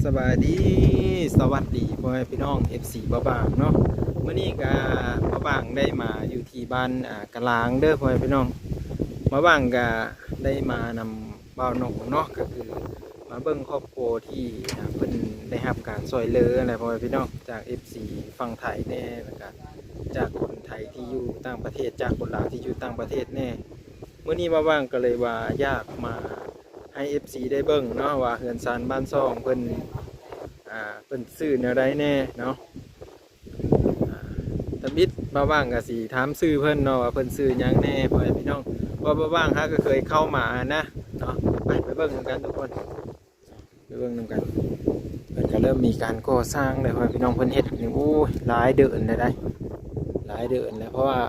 ສະບາຍດີ ສະຫວັດດີພໍ່ແມ່ພີ່ນ້ອງ ເອັຟຊີ ບ່າວບາງເນາະ. ມື້ນີ້ກະບ່າວບາງໄດ້ມາຢູ່ທີ່ບ້ານ ອ່າ ກະລາງເດີພໍ່ແມ່ພີ່ນ້ອງ. ບ່າວບາງກະໄດ້ມານຳບ່າວນົງເນາະ ກະຄືມາເບິ່ງຄອບຄົວທີ່ ອ່າ ເພິ່ນໄດ້ຮັບການຊ່ວຍເຫຼືອຫັ້ນແຫຼະພໍ່ແມ່ພີ່ນ້ອງ ຈາກ ເອັຟຊີ ຝັ່ງໄທແດ່ ແລ້ວກະຈາກຄົນໄທທີ່ຢູ່ຕ່າງປະເທດ ຈາກຄົນລາວທີ່ຢູ່ຕ່າງປະເທດແດ່. ມື້ນີ້ບ່າວບາງກະເລີຍວ່າຢາກມາ ໃຫ້ ເອັຟຊີ ໄດ້ເບິ່ງເນາະ ວ່າເຮືອນຊານບ້ານຊ່ອງເພິ່ນ ອ່າ ເພິ່ນຊື່ແນວໃດແດ່ເນາະ. ອ່າ ທຳອິດບ່າວບາງກະຊິຖາມຊື່ເພິ່ນເນາະ ວ່າເພິ່ນຊື່ຫຍັງແດ່ ພໍ່ແມ່ພີ່ນ້ອງ. ເພາະບ່າວບາງຫາກະເຄີຍເຂົ້າມານະເນາະ. ໄປ ໄປເບິ່ງນຳກັນທຸກຄົນ ໄປເບິ່ງນຳກັນ. ເພິ່ນກະເລີ່ມມີການກໍ່ສ້າງແລ້ວ ພໍ່ແມ່ພີ່ນ້ອງ. ເພິ່ນເຮັດນີ້ ໂອ້ຍ ຫຼາຍເດີນແລ້ວໃດ໋ ຫຼາຍເດີນແລ້ວ ເພາະວ່າ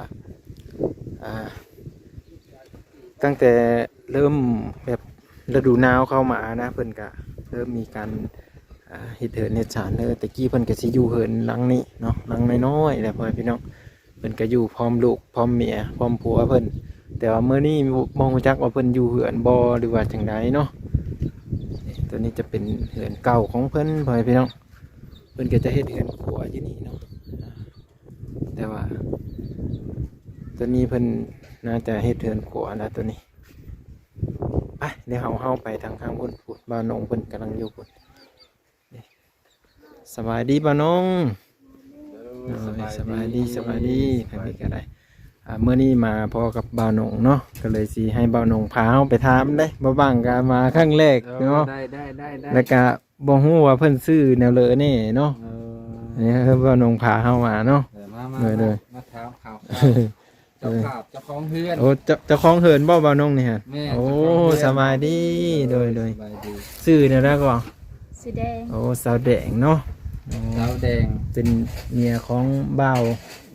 ອ່າ ຕັ້ງແຕ່ເລີ່ມແບບລະດູໜາວເຂົ້າມານະ ເພິ່ນກະເລີ່ມມີການ ອ່າ ເຮັດເຮືອນເຮັດຊານເດີ. ແຕ່ກີ້ເພິ່ນກະຊິຢູ່ເຮືອນຫຼັງນີ້ເນາະ ຫຼັງນ້ອຍໆແຫຼະ ພໍ່ແມ່ພີ່ນ້ອງ. ເພິ່ນກະຢູ່ພ້ອມລູກພ້ອມເມຍພ້ອມຜົວເພິ່ນ ແຕ່ວ່າມື້ນີ້ບໍ່ ບໍ່ຮູ້ຈັກວ່າເພິ່ນຢູ່ເຮືອນບໍ່ ຫຼືວ່າຈັ່ງໃດເນາະ. ນີ້ ໂຕນີ້ຈະເປັນເຮືອນເກົ່າຂອງເພິ່ນ ພໍ່ແມ່ພີ່ນ້ອງ. ເພິ່ນກະຈະເຮັດເຮືອນຄົວຢູ່ນີ້ເນາະ. ແຕ່ວ່າໂຕນີ້ເພິ່ນໜ້າຈະເຮັດເຮືອນຄົວນະໂຕນີ້. ໄປ ດຽວເຮົາ ເຮົາໄປທາງຂ້າງພຸ້ນ ພຸ້ນ ບ່າວນົງເພິ່ນກຳລັງຢູ່ພຸ້ນ. ສະບາຍດີບ່າວນົງ. ໂດຍ ໂດຍ ສະບາຍດີ ສະບາຍດີ ສະບາຍດີ ທາງນີ້ກະໄດ້. ອ່າ ມື້ນີ້ມາພໍ້ກັບບ່າວນົງເນາະ ກະເລີຍຊິໃຫ້ບ່າວນົງພາເຮົາໄປຖາມເດ້. ບ່າວບາງກະມາຄັ້ງແລກເນາະ ໄດ້ ໄດ້ ໄດ້ ໄດ້ ແລ້ວກະ ບໍ່ຮູ້ວ່າເພິ່ນຊື່ແນວເລີແນ່ເນາະ. ເອີ ນີ້ຄືບ່າວນົງພາເຮົາມາເນາະ. ເອີ ມາ ມາ ໂດຍ ໂດຍ ມາ ມາຖາມຂ່າວຄາວ ເຈົ້າຂອງເຮືອນ. ໂອ້ ເຈົ້າ ເຈົ້າຂອງເຮືອນບໍ່ບ່າວນົງນີ້ຫັ້ນ? ແມ່ນ ໂອ້ ເຈົ້າຂອງເຮືອນ. ສະບາຍດີ. ໂດຍ ໂດຍ ໂດຍ ສະບາຍດີ. ຊື່ແນວໃດກໍ? ຊື່ແດງ. ໂອ້ ສາວແດງເນາະ. ໂອ້ ສາວແດງ ເປັນເມຍຂອງບ່າວ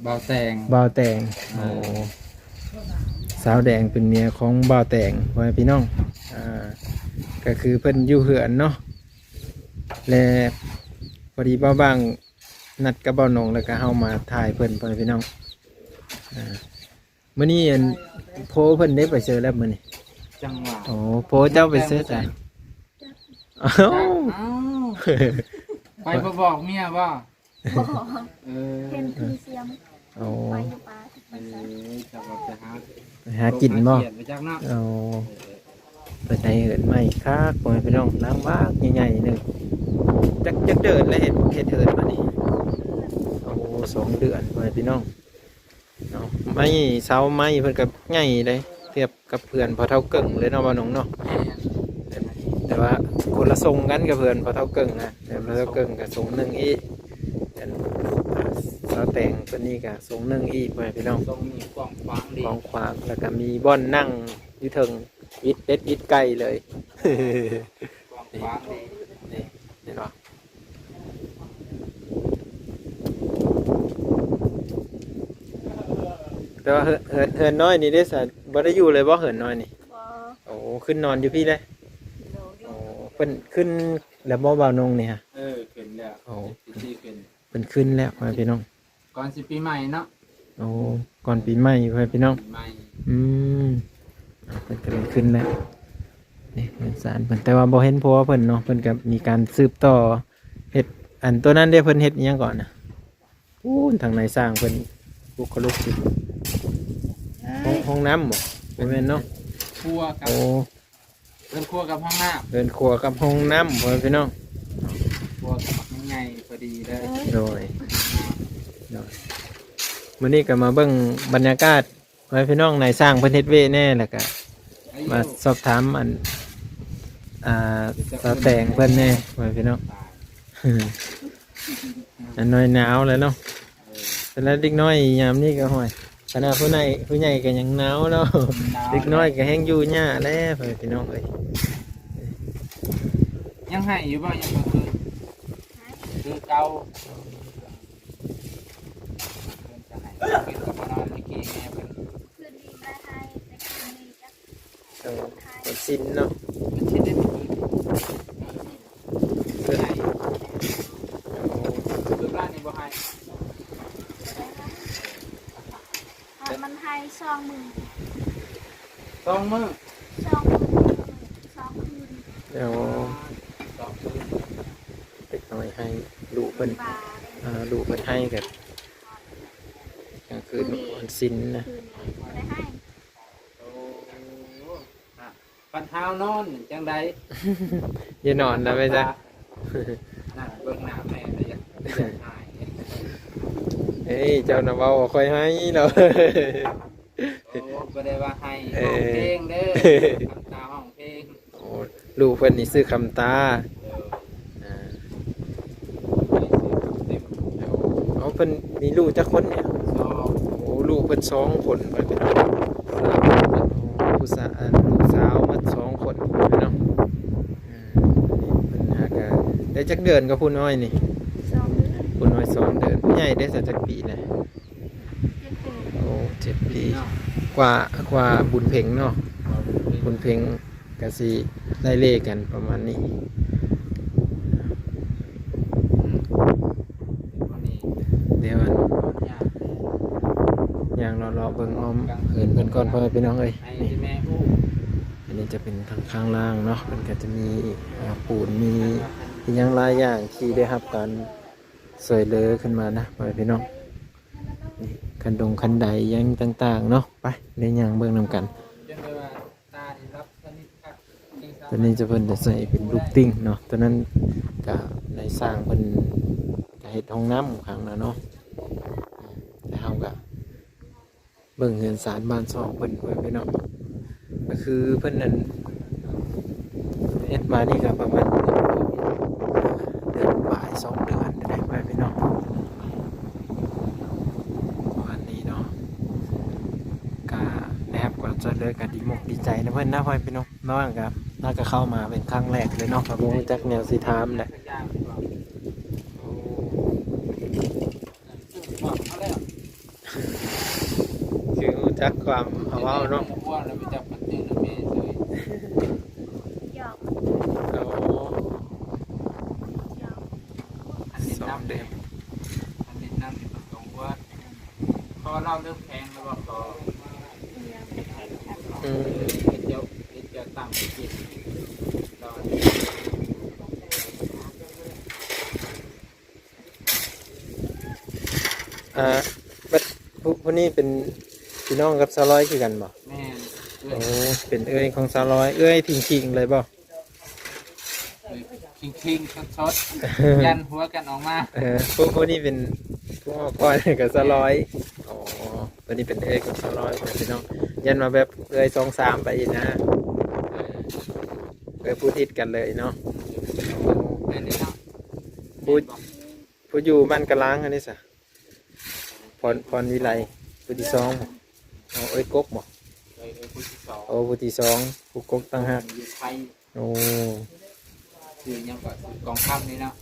ບ່າວແຕງ ບ່າວແຕງ. ອ່າ ໂອ້ ສາວແດງເປັນເມຍຂອງບ່າວແຕງ ພໍ່ແມ່ພີ່ນ້ອງ. ອ່າ ກະຄືເພິ່ນຢູ່ເຮືອນເນາະ ແລະ ພໍດີບ່າວບາງນັດກັບບ່າວນົງ ແລ້ວກະເຮົາມາຖ່າຍເພິ່ນ ພໍ່ແມ່ພີ່ນ້ອງ. ອ່າ ມື້ນີ້ອັນ ໂພເພິ່ນໄດ້ໄປເຊີແລ້ວມື້ນີ້? ຈັງຫວະ ໂອ້ ໂພເຈົ້າໄປເຊີໃສ? ອ້າວ ໄປບໍ່ບອກເມຍບໍ່? ບໍ່ ເອີ ເຫັນຄືສຽງ ໂອ້ ໄປຢູ່ປ່າ ເອີ ຈັກວ່າໄປຫາ ໄປຫາກິນບໍ່? ໂອ້ ໄປຈັກເນາະ ໂອ້ ເອີ ເພິ່ນໄດ້ເຮືອນໃໝ່ຄັກ ພໍ່ແມ່ພີ່ນ້ອງ ຫຼັງບັກໃຫຍ່ໆໜຶ່ງ. ຈັກ ຈັກເດືອນແລ້ວເຮັດ ເຮັດເຮືອນມານີ້? ໂອ້ ສອງເດືອນ ພໍ່ແມ່ພີ່ນ້ອງເນາະ. ໄມ້ ເສົາໄມ້ເພິ່ນກະໃຫຍ່ເດ້ ທຽບກັບເຮືອນພໍ່ເຖົ້າເກິ່ງເລີຍເນາະ ບ່າວນົງເນາະ. ແມ່ນ ແຕ່ວ່າຄົນລະຊົງກັນກັບເຮືອນພໍ່ເຖົ້າເກິ່ງນະ. ເຮືອນພໍ່ເຖົ້າເກິ່ງກະຊົງໜຶ່ງອີກ ເຮືອນສາວແຕງເພິ່ນນີ້ກະຊົງໜຶ່ງອີກ ພໍ່ແມ່ພີ່ນ້ອງ. ຊົງນີ້ກວ້າງຂວາງດີ ກວ້າງຂວາງ ແລ້ວກະມີບ່ອນນັ່ງຢູ່ເທິງ ວິດເປັດວິດໄກ່ເລີຍ ກວ້າງຂວາງດີ. ນີ້ ເຫັນບໍ່? ແຕ່ວ່າເຮືອນ ເຮືອນ ເຮືອນນ້ອຍນີ້ເດ້ສະ ບໍ່ໄດ້ຢູ່ເລີຍບໍ່ ເຮືອນນ້ອຍນີ້? ບໍ່ ໂອ້ ຂຶ້ນນອນຢູ່ພີ້ເລີຍ? ໂດຍ ໂອ້ ເພິ່ນຂຶ້ນແລ້ວບໍ່ ບ່າວນົງນີ້ຫະ? ເອີ ຂຶ້ນແລ້ວ ໂອ້ ເພິ່ນຂຶ້ນແລ້ວ ພໍ່ແມ່ພີ່ນ້ອງ. ກ່ອນຊິປີໃໝ່ເນາະ. ໂອ້ ກ່ອນປີໃໝ່ ພໍ່ແມ່ພີ່ນ້ອງ ປີໃໝ່ ອືມ ເພິ່ນກະເລີຍຂຶ້ນແລ້ວ. ນີ້ເຮືອນຊານເພິ່ນ ແຕ່ວ່າບໍ່ເຫັນຜົວເພິ່ນເນາະ ເພິ່ນກະມີການສືບຕໍ່ເຮັດ ອັນໂຕນັ້ນເດ້ ເພິ່ນເຮັດອີ່ຫຍັງເກາະນະ? ພຸ້ນ ທາງນາຍຊ່າງເພິ່ນບຸກຄະລຸກ ຫ້ອງ ຫ້ອງນ້ຳບໍ່? ບໍ່ແມ່ນເນາະ ຄົວກັບ ໂອ້ ເຮືອນຄົວກັບຫ້ອງນ້ຳ ເຮືອນຄົວກັບຫ້ອງນ້ຳ ພໍ່ແມ່ພີ່ນ້ອງ. ຄົວກະບັກໃຫຍ່ພໍດີເລີຍ. ໂດຍ ໂດຍ ມື້ນີ້ກະມາເບິ່ງບັນຍາກາດ ພໍ່ແມ່ພີ່ນ້ອງ ນາຍຊ່າງເພິ່ນເຮັດເວແດ່ ແລ້ວກະມາສອບຖາມອັນ ອ່າ ສາວແຕງເພິ່ນແດ່ ພໍ່ແມ່ພີ່ນ້ອງ. ອັນນ້ອຍໜາວແລ້ວເນາະ ເອີ ແຕ່ລະເດັກນ້ອຍຍາມນີ້ກະ ຫ້ວຍ ຂະໜາດຜູ້ໃຫຍ່ ຜູ້ໃຫຍ່ກະຍັງໜາວເນາະ ໜາວ ເດັກນ້ອຍກະແຮ່ງຢູ່ຍາກແລ້ວ ພໍ່ແມ່ພີ່ນ້ອງເອີຍ. ຍັງໄຫ້ຢູ່ບໍ່? ຍັງບໍ່ຄື ຄືເກົ່າ ເພິ່ນກະໄຫ້ ເພິ່ນກະບໍ່ນອນ ເມື່ອກີ້ແມ່ເພິ່ນ ຄືນນີ້ບໍ່ໄດ້ໄຫ້ ແຕ່ຄືນນີ້ຈັກ ເອີ ເພິ່ນຊິນເນາະ ເພິ່ນຊິນໄດ້ມື້ຄືນ ຄືນ ຄືນຫຼາຍນີ້ບໍ່ໄຫ້ ມັນໄຫ້ສອງມື້ ສອງມື້ ສອງມື້ ສອງຄືນ ໂອ້ ສອງຄືນ. ນ້ອຍໃຫ້ ລູກເພິ່ນ ເອີ ລູກເພິ່ນໄຫ້ກໍກາງຄືນວັນສິນນະ. ຄືນນີ້ບໍ່ໄດ້ໃຫ້ ໂອ້ ອ່ະ ບັດເຮົານອນຈັ່ງໃດ? ຢ່ານອນນະແມ່ຈ້າ. ນັ່ງເບິ່ງໜ້າແມ່ແລ້ວຢາກ ຢາກຫາຍ. ເອີຍ ເຈົ້ານະເວົ້າຂ້ອຍໃຫ້ເນາະ. ໂອ້ ບໍ່ໄດ້ວ່າໃຫ້ ເອີ ຮ້ອງເພງເດີ ຄຳຕາຮ້ອງເພງ. ໂອ້ ລູກເພິ່ນນີ້ຊື່ຄຳຕາ. ເອີ ອ່າ ໃຫ້ຊື່ຄຳເຕັມ. ໂອ້ ເພິ່ນມີລູກຈັກຄົນນີ້? ສອງ. ໂອ້ ລູກເພິ່ນສອງຄົນ ພໍ່ແມ່ພີ່ນ້ອງ ຜູ້ສາວ ອັນ ລູກສາວໝົດສອງຄົນ ພໍ່ແມ່ພີ່ນ້ອງ. ອ່າ ເພິ່ນຫາກະໄດ້ຈັກເດືອນກໍຜູ້ນ້ອຍນີ້? ສອງເດືອນ. ຜູ້ນ້ອຍສອງເດືອນ. ຜູ້ໃຫຍ່ເດ້ ຈັກປີແລ້ວ? ເຈັດປີ. ໂອ້ ເຈັດປີ ກວ່າ ກວ່າບຸນເພັງເນາະ. ກວ່າບຸນເພັງ ບຸນເພັງກະຊິໄລ່ເລ່ກັນປະມານນີ້. ດຽວ ຍ່າງເລາະໆເບິ່ງອ້ອມເຮືອນເພິ່ນກ່ອນ ພໍ່ແມ່ພີ່ນ້ອງເອີຍ. ນີ້ ອັນນີ້ຈະເປັນທາງຂ້າງລ່າງເນາະ ເພິ່ນກະຈະມີ ອ່າ ປູນ ມີອີ່ຫຍັງຫຼາຍຢ່າງທີ່ໄດ້ຮັບການຊ່ວຍເຫຼືອຂຶ້ນມານະ ພໍ່ແມ່ພີ່ນ້ອງ. ນີ້ ຄັນດົງຄັນໄດຫຍັງຕ່າງໆເນາະ. ໄປ ໄດ້ຍ່າງເບິ່ງນຳກັນ. ຕົວນີ້ຈະ ເພິ່ນຈະໃສ່ເປັນລູກຕິ່ງເນາະ. ຕົວນັ້ນກະນາຍຊ່າງເພິ່ນກະເຮັດຫ້ອງນ້ຳຂ້າງໜ້າເນາະ. ແລ້ວເຮົາກະເບິ່ງເຮືອນຊານບ້ານຊ່ອງເພິ່ນ ເພິ່ນເນາະ ກະຄືເພິ່ນນັ້ນ ເຮັດມານີ້ກະປະມານເດືອນປາຍ ສອງເດືອນໄດ້ໄປພີ່ນ້ອງ ປະມານນີ້ເນາະ. ກະໄດ້ຮັບຄວາມຊ່ວຍເຫຼືອ ກະດີອົກດີໃຈນຳເພິ່ນນະ ພໍ່ແມ່ພີ່ນ້ອງ. ນ້ອງກະ ນ້ອງກະເຂົ້າມາເປັນຄັ້ງແລກເລີຍເນາະ ກະບໍ່ຮູ້ຈັກແນວຊິຖາມແຫຼະ. ຄືຮູ້ຈັກຄວາມເອົາເວົ້າເນາະ. ໂອ້ ສອງເດືອນ. ເຂົາເລົ່າເລື່ອງແພງແລ້ວບໍ່? ເຂົາ ອືມ ເຮັດເຈົ້າ ເຮັດເຈົ້າຕັ້ງໄປກິນ. ອ່າ ບັດ ຜູ້ ຜູ້ນີ້ເປັນພີ່ນ້ອງກັບສາວລອຍຄືກັນບໍ່? ແມ່ນ. ໂອ້ ເປັນເອື້ອຍຂອງສາວລອຍ. ເອື້ອຍພິງໆເລີຍບໍ່? ເອີ ຄິງໆ ສົດໆ ຢັນຫົວກັນອອກມາ. ເອີ ຜູ້ ຜູ້ນີ້ເປັນຜູ້ຮອດຄອຍກັບສາວລອຍ. ອໍ ຜູ້ນີ້ເປັນເອື້ອຍກັບສາວລອຍພີ່ນ້ອງ. ຢັນວ່າແບບເອື້ອຍສອງສາມໄປອີກນະ. ເອີ ເອື້ອຍຜູ້ຕິດກັນເລີຍເນາະ. ແມ່ນເນາະ. ຜູ້ ຜູ້ຢູ່ບ້ານກະລາງອັນນີ້ຊະ? ພອນ ພອນວິໄລ ຜູ້ທີສອງບໍ່? ອໍ ເອື້ອຍກົກບໍ່? ເອີ ເອື້ອຍຜູ້ທີສອງ. ໂອ້ ຜູ້ທີສອງ ຜູ້ກົກຕ່າງຫາກ. ຢູ່ໄທ. ໂອ້ ຊື່ຫຍັງກໍ? ກອງຄຳນີ້ເນາະ.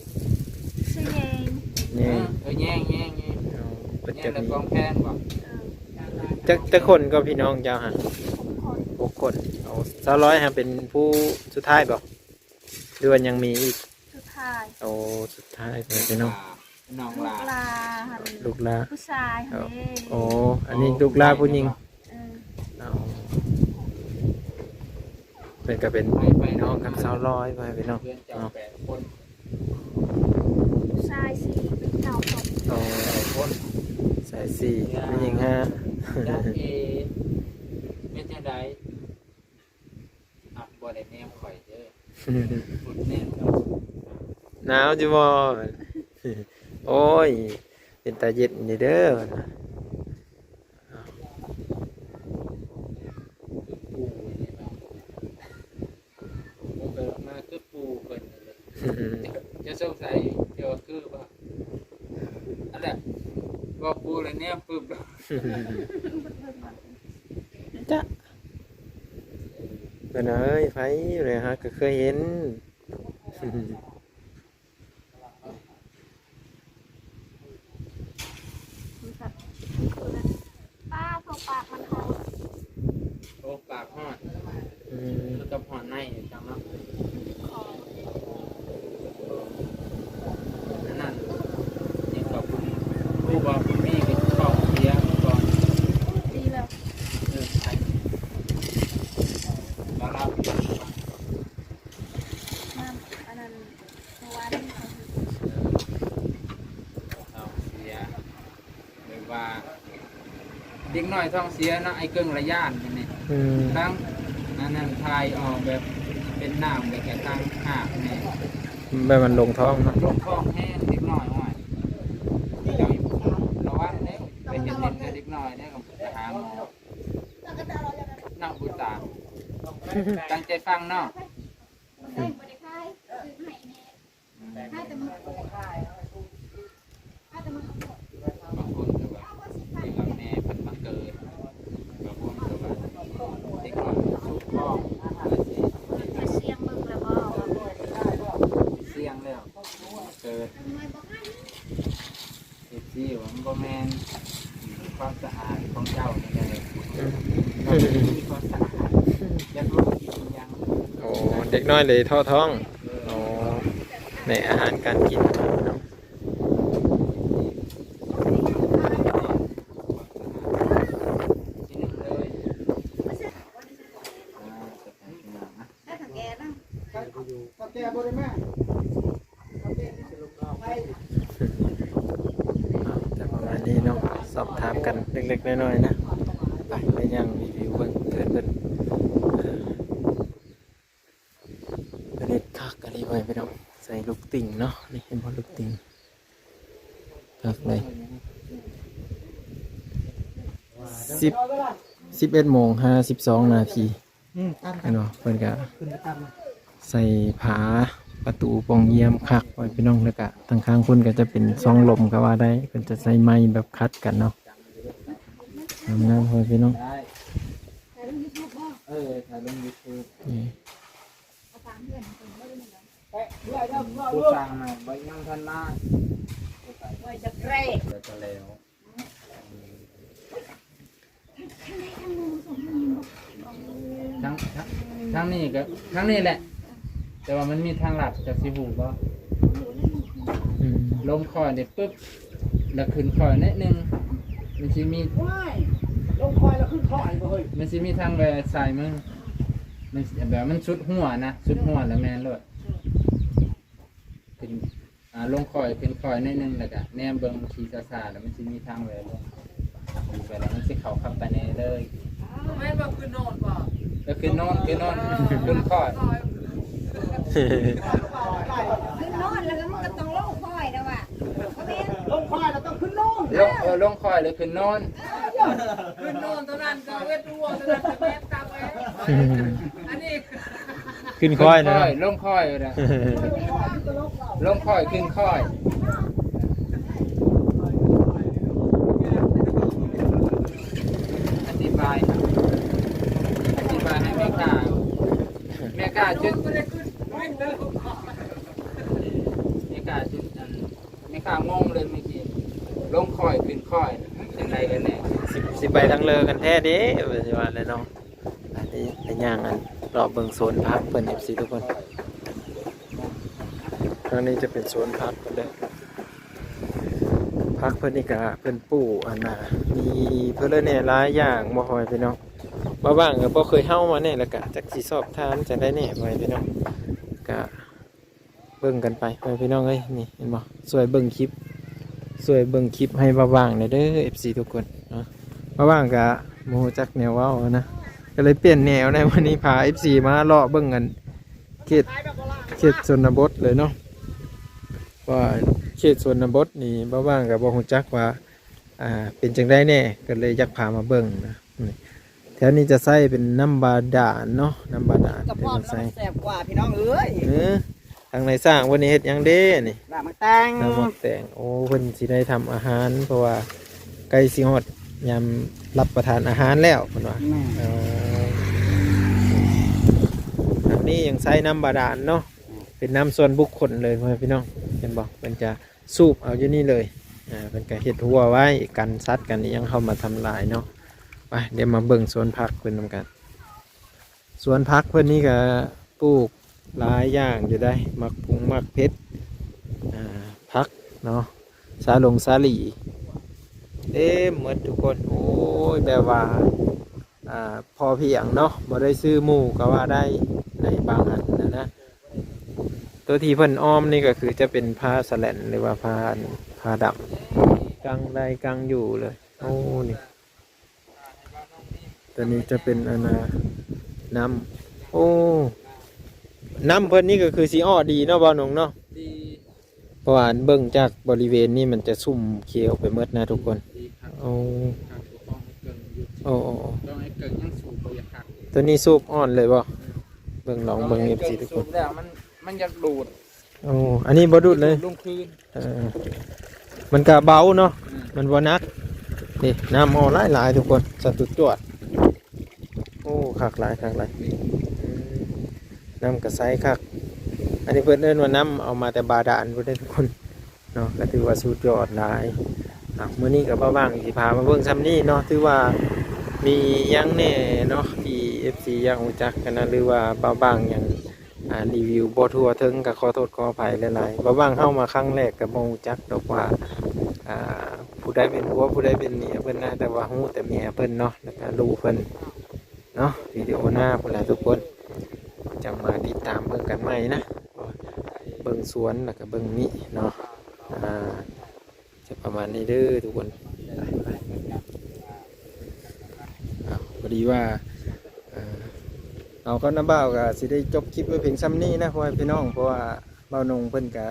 ຊື່ແຍງ. ແຍງ. ເອີ ແຍງ ແຍງ ແຍງ. ອໍ ເພິ່ນຈະມີ ກອງແພງບໍ່? ເອີ ຈັກ ຈັກຄົນກໍພີ່ນ້ອງເຈົ້າຫັ້ນ? ຫົກຄົນ. ຫົກຄົນ. ໂອ້ ສາວລອຍຫັ້ນເປັນຜູ້ສຸດທ້າຍບໍ່? ຫຼືວ່າຍັງມີອີກ? ສຸດທ້າຍ. ໂອ້ ສຸດທ້າຍ ພີ່ນ້ອງ. ນ້ອງຫຼ້າ ລູກຫຼ້າ ຜູ້ຊາຍຫັ້ນເດ້. ໂອ້ ອັນນີ້ລູກຫຼ້າຜູ້ຍິງ. ເອີ ເພິ່ນກໍເປັນພີ່ນ້ອງກັບສາວລອຍ ພໍ່ແມ່ພີ່ນ້ອງເນາະ. ຜູ້ຊາຍສີ່ ຜູ້ຍິງຫ້າ. ໂອ້ ຊາຍສີ່ ຜູ້ຍິງຫ້າ. ເປັນຈັ່ງໃດ? ອ່ະ ບໍ່ໄດ້ແນມຂ້ອຍເດີ ພຸດແນມ. ໜາວຢູ່ບໍ່? ໂອ້ຍ ເປັນຕາເຢັນຢູ່ເດີ. ຄືປູ່ນີ້ເນາະ ເປີດອອກມາຄືປູ່ເພິ່ນ. ຈະ ຈະສົງໄສຢູ່ວ່າຄືບໍ່? ອັນແຫຼະ ເວົ້າປູ່ແລ້ວແນມປຶບ. ຈະ ເພິ່ນເອີຍ ໃຜແຫຼະ ຫາກໍເຄີຍເຫັນ. ປາໂທ ປາກມັນຮ້ອນ. ໂອ້ ປາກຮ້ອນ. ອືມ ຄືກັບຮ້ອນໃນຈັ່ງເນາະ. ອັນນັ້ນ ນີ້ກໍບຸນ ຮູ້ວ່າບຸນມີເປັນເຂົ້າເສຍກ່ອນ. ດີແລ້ວ. ເອີ ໄປ ແລ້ວລາວ ມາ ອັນນັ້ນ ເມື່ອວານນີ້ເຂົາເຮັດ ເດັກນ້ອຍທ້ອງເສຍເນາະ ອ້າຍເກິ່ງລະຢ້ານນີ້. ອືມ ທັງອັນນັ້ນຖ່າຍອອກແບບເປັນນ້ຳ ແບບກະທັງຮາກແດ່ ແບບມັນລົງທ້ອງເນາະ ລົງທ້ອງແຮງເດັກນ້ອຍ. ໂອ້ຍ ລະວັງເດ້ ໄປເຮັດຫຼິ້ນກັບເດັກນ້ອຍເດ້ ໄປຫາໝໍເນາະ ບຸດຕາ. ຕັ້ງໃຈຟັງເນາະ. ອືມ ບາງຄົນກໍວ່າ ທີ່ວ່າແມ່ເພິ່ນມາເກີດ ບາງຄົນກໍວ່າເດັກນ້ອຍມັນສູບທ້ອງ ວ່າຊິ ໄປສ່ຽງເບິ່ງແລ້ວບໍ່ ວ່າ ໄປສ່ຽງແລ້ວມາເກີດ. ເອັຟຊີວ່າມັນບໍ່ແມ່ນ ຄວາມສະອາດຂອງເຈົ້ານີ້ແຫຼະ ອືມ ເຈົ້າມີຄວາມສະອາດ ຢາກຮູ້ກິນຫຍັງ. ໂອ້ ເດັກນ້ອຍເລີຍທໍ້ທ້ອງ. ເອີ ໂອ້ ໃນອາຫານການກິນເນາະ. ອ່າ ຈະປະມານນີ້ເນາະ ສອບຖາມກັນເລັກໆນ້ອຍໆນະ. ໄປ ໄປຍ່າງຣີວິວເບິ່ງເຮືອນເພິ່ນ. ເພິ່ນເຮັດຄັກອີ່ຫຼີເວີຍພີ່ນ້ອງ ໃສ່ລູກຕິ່ງເນາະ. ນີ້ເຫັນບໍ່ ລູກຕິ່ງ ຄັກເລີຍ. ສິບ ສິບເອັດໂມງຫ້າສິບສອງນາທີ ອືມ ເຫັນບໍ່ ເພິ່ນກະ ຂຶ້ນໄປຕາມ ໃສ່ຝາປະຕູປ່ອງຢ້ຽມຄັກເວີຍພີ່ນ້ອງ. ແລ້ວກະທາງຂ້າງພຸ້ນກະຈະເປັນຊ່ອງລົມກະວ່າໄດ້ ເພິ່ນຈະໃຊ້ໄມ້ແບບຂັດກັນເນາະ ງາມໆເວີຍພີ່ນ້ອງ. ເອີ ຖ່າຍລົງຢູທູບ ນີ້ ຜູ້ສ້າງໃໝ່ບໍ່ ຍັງທັນມາ ໄວ້ຈັກແຣ ແລ້ວກໍແລ້ວ. ທາງ ທາງ ທາງນີ້ກໍ ທາງນີ້ແຫຼະ ແຕ່ວ່າມັນມີທາງລັດ ຈັກຊິຮູ້ບໍ່? ອືມ ລົງຄ້ອຍນີ້ປຶບ ແລ້ວຂຶ້ນຄ້ອຍໜ້ອຍໜຶ່ງ ມັນຊິມີ ວ້າຍ ລົງຄ້ອຍແລ້ວຂຶ້ນຄ້ອຍບໍ່ເຮີ້ຍ? ມັນຊິມີທາງແວ່ຊ້າຍມື ມັນ ແບບມັນສຸດຮົ້ວນະ ສຸດຮົ້ວແລ້ວແມ່ນໂລດ ຂຶ້ນ ອ່າ ລົງຄ້ອຍ ຂຶ້ນຄ້ອຍໜ້ອຍໜຶ່ງ ແລ້ວກະແນມເບິ່ງຂີ່ຊ້າໆ ແລ້ວມັນຊິມີທາງແວ່ລົງ ໄປແລ້ວມັນຊິເຂົ້າຄັບໄປແນ່ເລີຍ. ແມ່ນບໍ່? ຂຶ້ນໂນນບໍ່? ເອີ ຂຶ້ນໂນນ ຂຶ້ນໂນນ ຂຶ້ນຄ້ອຍ ຂຶ້ນໂນນ ແລ້ວກໍມັນກໍຕ້ອງລົງຄ້ອຍແລ້ວວ່າ ບໍ່ແມ່ນ ລົງຄ້ອຍແລ້ວຕ້ອງຂຶ້ນໂນນ ລົງ ເອີ ລົງຄ້ອຍແລ້ວຂຶ້ນໂນນ ເອີ ຂຶ້ນໂນນເທົ່ານັ້ນກໍເວດຫົວເທົ່ານັ້ນກໍແມ່ນຕາມແມ່ນ ອັນນີ້ ຂຶ້ນຄ້ອຍນະ ຂຶ້ນຄ້ອຍ ລົງຄ້ອຍນະ ລົງຄ້ອຍ ຂຶ້ນຄ້ອຍ ອະທິບາຍ ອະທິບາຍໃຫ້ແມ່ຄ້າ ແມ່ຄ້າຈົນ ແມ່ຄ້າຈົນ ອັນ ແມ່ຄ້າງົງເລີຍເມື່ອກີ້ ລົງຄ້ອຍ ຂຶ້ນຄ້ອຍ ຈັ່ງໃດກັນແນ່ ຊິ ຊິໄປທາງເລີກັນແທ້ເດ້ ວ່າຊິວ່າແຫຼະເນາະ. ອັນນີ້ໄປຍ່າງ ອັນ ເລາະເບິ່ງໂຊນຜັກເພິ່ນ ເອັຟຊີທຸກຄົນ ທາງນີ້ຈະເປັນໂຊນຜັກເພິ່ນເດີ ຜັກເພິ່ນນີ້ກະເພິ່ນປູກ ອັນນ່າ ມີເພິ່ນເລີຍແນ່ ຫຼາຍຢ່າງບໍ່ ພໍ່ແມ່ພີ່ນ້ອງ ບ່າວຫວ່າງກໍບໍ່ເຄີຍເຮົາມາແນ່ ແລ້ວກະຈັກຊິຊອບທານຈັ່ງໃດແນ່ ພໍ່ແມ່ພີ່ນ້ອງ ກະ ເບິ່ງກັນໄປ ພໍ່ແມ່ພີ່ນ້ອງເອີຍ ນີ້ເຫັນບໍ່ ຊ່ວຍເບິ່ງຄລິບ ຊ່ວຍເບິ່ງຄລິບໃຫ້ບ່າວຫວ່າງແດ່ເດີ ເອັຟຊີທຸກຄົນເນາະ ບ່າວຫວ່າງກະບໍ່ຮູ້ຈັກແນວເວົ້ານະ ກໍເລີຍປ່ຽນແນວໃນມື້ນີ້ ພາເອັຟຊີມາເລາະເບິ່ງ ອັນ ເຂດ ເຂດຊົນນະບົດເລີຍເນາະ ວ່າເຂດຊົນນະບົດນີ້ ບ່າວຫວ່າງກະບໍ່ຮູ້ຈັກວ່າ ອ່າ ເປັນຈັ່ງໃດແນ່ ກໍເລີຍຢາກພາມາເບິ່ງນະ ນີ້ ແຖວນີ້ຈະໃຊ້ເປັນນ້ຳບາດານເນາະ ນ້ຳບາດານ ກະເພາະ ທີ່ເພິ່ນໃຊ້ ແຊບກວ່າພີ່ນ້ອງເອີຍ ເອີ ທາງນາຍຊ່າງເພິ່ນນີ້ເຮັດຫຍັງເດ້ນີ້ ລ້າງໝາກແຕງ ລ້າງໝາກແຕງ ໂອ້ ເພິ່ນຊິໄດ້ທຳອາຫານ ເພາະວ່າໃກ້ຊິຮອດຍາມຮັບປະທານອາຫານແລ້ວເພິ່ນວ່າ ແມ່ນ ເອີ ອັນນີ້ຍັງໃຊ້ນ້ຳບາດານເນາະ ເປັນນ້ຳສ່ວນບຸກຄົນເລີຍ ພໍ່ແມ່ພີ່ນ້ອງ ເຫັນບໍ່ ເພິ່ນຈະ ສູບເອົາຢູ່ນີ້ເລີຍ ອ່າ ເພິ່ນກະເຮັດຮົ້ວໄວ້ ກັນສັດກັນອີ່ຫຍັງເຂົ້າມາທຳລາຍເນາະ ໄປ ດຽວມາເບິ່ງສວນຜັກເພິ່ນນຳກັນ ສວນຜັກເພິ່ນນີ້ກະປູກຫຼາຍຢ່າງຢູ່ໃດ໋ ໝາກພຸງໝາກເຜັດ ອ່າ ຜັກເນາະ ສາຫຼົງສາຫຼີ ເຕັມໝົດທຸກຄົນ ໂອ້ຍ ແບບວ່າ ອ່າ ພໍພຽງເນາະ ບໍ່ໄດ້ຊື້ໝູ່ກໍວ່າໄດ້ ໃນບາງອັນນະນະ ຕົວທີ່ເພິ່ນອ້ອມນີ້ກໍຄືຈະເປັນຜ້າສະແລັນ ຫຼືວ່າຜ້າ ຜ້າດຳ ກັງໄດ້ກັງຢູ່ເລີຍ ໂອ້ ນີ້ ອັນນີ້ຈະເປັນອັນນ່າ ນ້ຳ ໂອ້ ນ້ຳເພິ່ນນີ້ກໍຄືຊິອ້ອດີເນາະ ບ່າວນົງເນາະ ດີ ເພາະວ່າເບິ່ງຈາກບໍລິເວນນີ້ມັນຈະຊຸ່ມຂຽວໄປໝົດນະທຸກຄົນ ດີຄັກ ໂອ້ ຄັກ ຕ້ອງໃຫ້ເກິ່ງຢູ່ ໂອ້ ໂອ້ ໂອ້ ຕ້ອງໃຫ້ເກິ່ງ ຍັງສູບບໍ່ຢາກຄັກ ຕົວນີ້ສູບອ່ອນເລີຍບໍ່? ເບິ່ງ ລອງເບິ່ງ ເອັຟຊີ ທຸກຄົນ ສູບແລ້ວມັນ ມັນຢາກດູດ ໂອ້ ອັນນີ້ບໍ່ດູດເລີຍ ດູດລົງຄືນ ເອີ ມັນກະເບົາເນາະ ອືມ ມັນບໍ່ໜັກ ນີ້ ນ້ຳອອກຫຼາຍໆ ທຸກຄົນ ສະຕຸດຈວດ ໂອ້ ຄັກຫຼາຍ ຄັກຫຼາຍ ອືມ ນ້ຳກະໃສຄັກ ອັນນີ້ເພິ່ນເອີ້ນວ່ານ້ຳເອົາມາແຕ່ບາດານພຸ້ນເດ້ ທຸກຄົນເນາະ ກະຖືວ່າສຸດຍອດຫຼາຍ ອ່ະ ມື້ນີ້ກະບ່າວບ່າງຊິພາມາເບິ່ງຊ່ຳນີ້ເນາະ ຖືວ່າມີຫຍັງແດ່ເນາະ ທີ່ ເອັຟຊີ ຢາກຮູ້ຈັກຫັ້ນນະ ຫຼືວ່າບ່າວບ່າງຍັງ ອ່າ ຣີວິວບໍ່ທົ່ວເຖິງ ກໍຂໍໂທດຂໍອະໄພຫຼາຍໆ ເວົ້າຫວ່າງເຮົາມາຄັ້ງແລກກໍບໍ່ຮູ້ຈັກດອກວ່າ ອ່າ ຜູ້ໃດເປັນຜົວ ຜູ້ໃດເປັນເມຍເພິ່ນນະ ແຕ່ວ່າຮູ້ແຕ່ເມຍເພິ່ນເນາະ ແລ້ວກໍລູກເພິ່ນເນາະ ວິດີໂອໜ້າພຸ້ນແຫຼະທຸກຄົນ ຈັ່ງມາຕິດຕາມເບິ່ງກັນໃໝ່ນະ ເບິ່ງສວນ ແລ້ວກໍເບິ່ງນີ້ເນາະ ອ່າ ຈະປະມານນີ້ເດີທຸກຄົນ ອ້າວ ພໍດີວ່າ ເອີ ເຮົາກັບນ້າບ່າວກໍຊິໄດ້ຈົບຄລິບໄວ້ພຽງຊ່ຳນີ້ນະ ພໍ່ແມ່ພີ່ນ້ອງ ເພາະວ່າບ່າວນົງເພິ່ນກໍ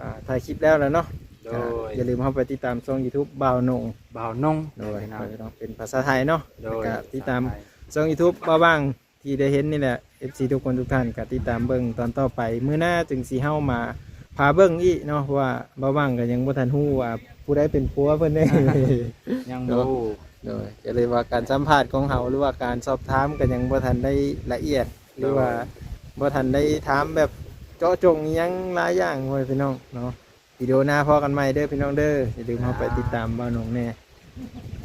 ອ່າ ຖ່າຍຄລິບແລ້ວແຫຼະເນາະ ໂດຍ ກໍຢ່າລືມເຂົ້າໄປຕິດຕາມຊ່ອງຢູທູບບ່າວນົງ ບ່າວນົງ ໂດຍ ພີ່ນ້ອງ ເປັນພາສາໄທເນາະ ໂດຍ ກໍຕິດຕາມ ພາສາໄທ ຊ່ອງຢູທູບບ່າວບ່າງ ທີ່ໄດ້ເຫັນນີ້ແຫຼະ ເອັຟຊີ ທຸກຄົນທຸກທ່ານກໍຕິດຕາມເບິ່ງຕອນຕໍ່ໄປ ມື້ໜ້າຈຶ່ງຊິເຮົາມາພາເບິ່ງອີກເນາະ ເພາະວ່າບ່າວບ່າງກໍຍັງບໍ່ທັນຮູ້ວ່າຜູ້ໃດເປັນຜົວເພິ່ນເດ້ ຍັງບໍ່ຮູ້ ໂດຍ ກໍເລີຍວ່າການສຳພາດຂອງເຮົາ ຫຼືວ່າການສອບຖາມກໍຍັງບໍ່ທັນໄດ້ລະອຽດ ຫຼືວ່າ ໂດຍ ບໍ່ທັນໄດ້ຖາມແບບເຈາະຈົງອີ່ຫຍັງຫຼາຍຢ່າງ ພໍ່ແມ່ພີ່ນ້ອງເນາະ ວິດີໂອໜ້າພໍ້ກັນໃໝ່ເດີພີ່ນ້ອງເດີ ຢ່າລືມເຂົ້າໄປຕິດຕາມບ່າວນົງແດ່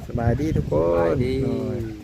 ສະບາຍດີທຸກຄົນ ສະບາຍດີ ໂດຍ.